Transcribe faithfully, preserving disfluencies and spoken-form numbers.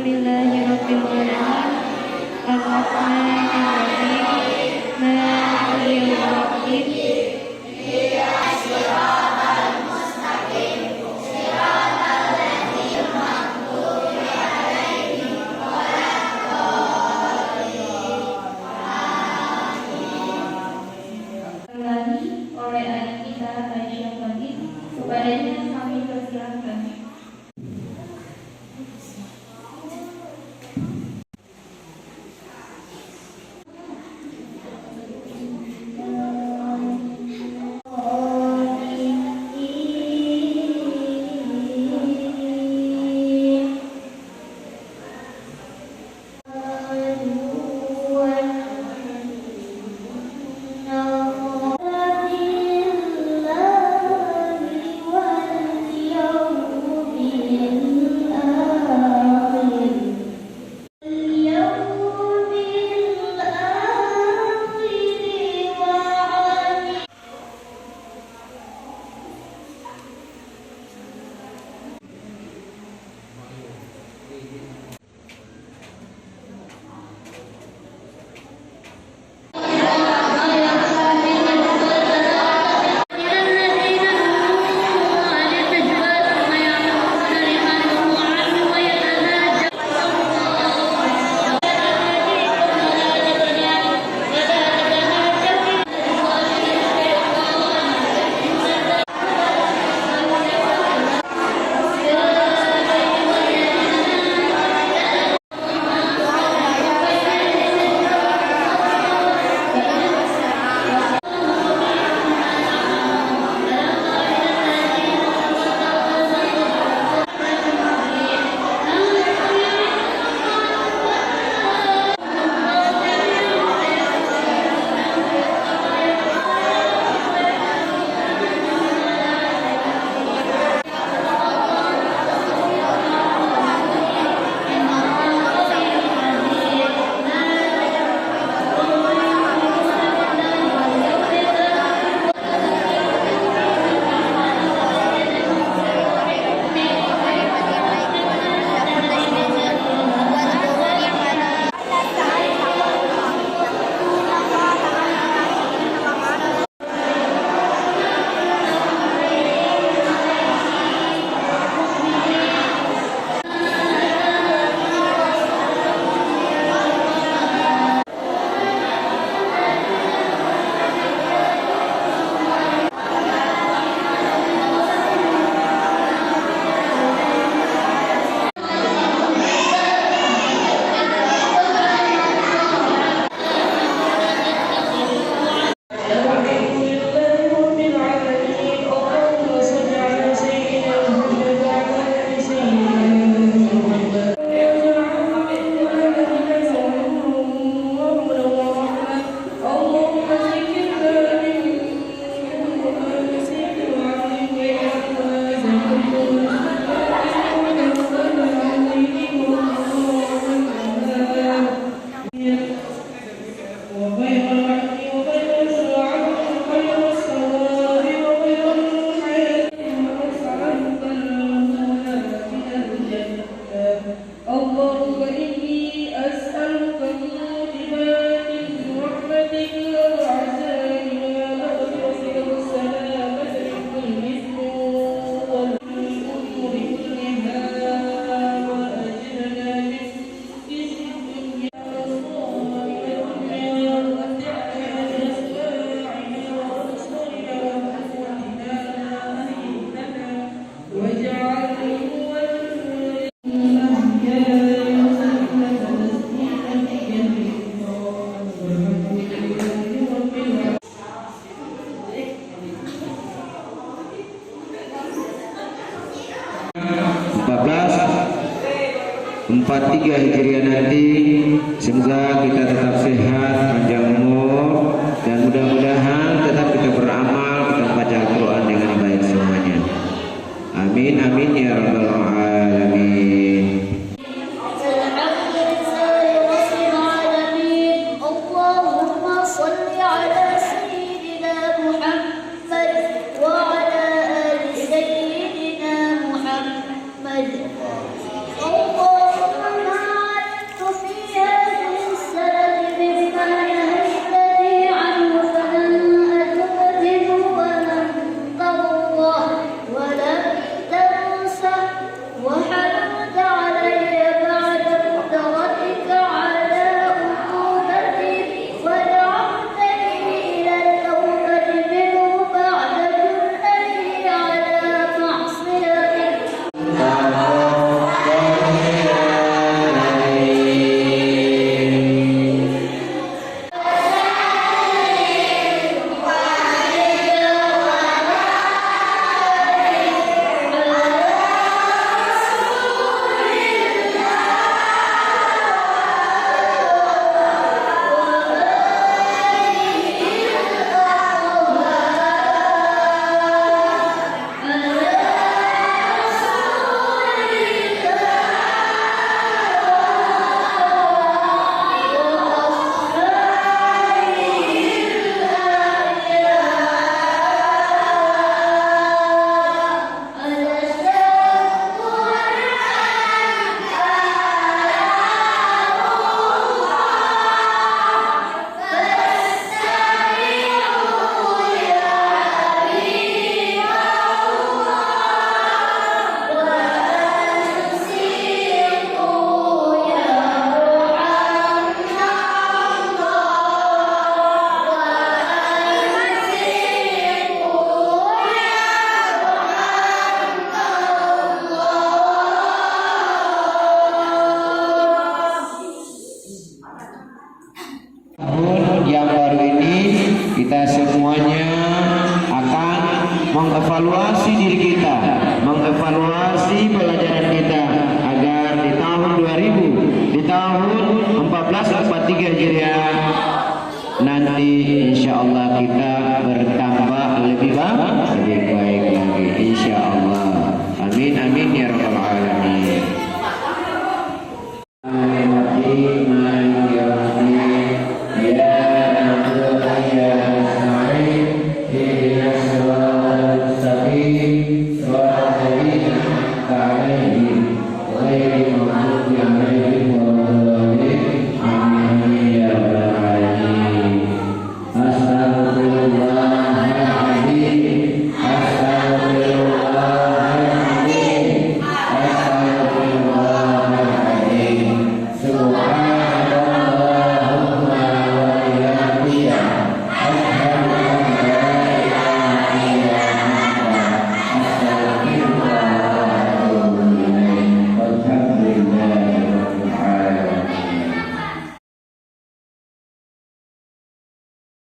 Alhamdulillahirabbil alamin. Arrahmanirrahim. Maliki yaumiddin. Lagi oleh adik kita Aisyah Fadil. Kepadanya kami persilahkan. اللهم إني أسألك موجبات رحمتك وعزائم مغفرتك والسلامة من كل إثم والأمور كلها وأجرنا من خزي الدنيا ومن سوء الآخرة ومتعنا بأسماعنا وأبصارنا وقوتنا ما أحييتنا واجعله الوارث منا. Empat belas empat tiga Hijriah nanti, semoga kita tetap sehat, panjang umur, dan mudah-mudahan tetap kita beramal, kita membaca Al-Quran dengan baik semuanya. Amin, amin, ya rabbal alamin. الحمد لله رب العالمين. اللهم صل على سيدنا محمد وعلى آل سيدنا محمد. اللهم Kita semuanya akan mengevaluasi diri kita, mengevaluasi pelajaran kita, agar di tahun dua ribu, di tahun empat belas empat tiga Hijriah, nanti insya Allah kita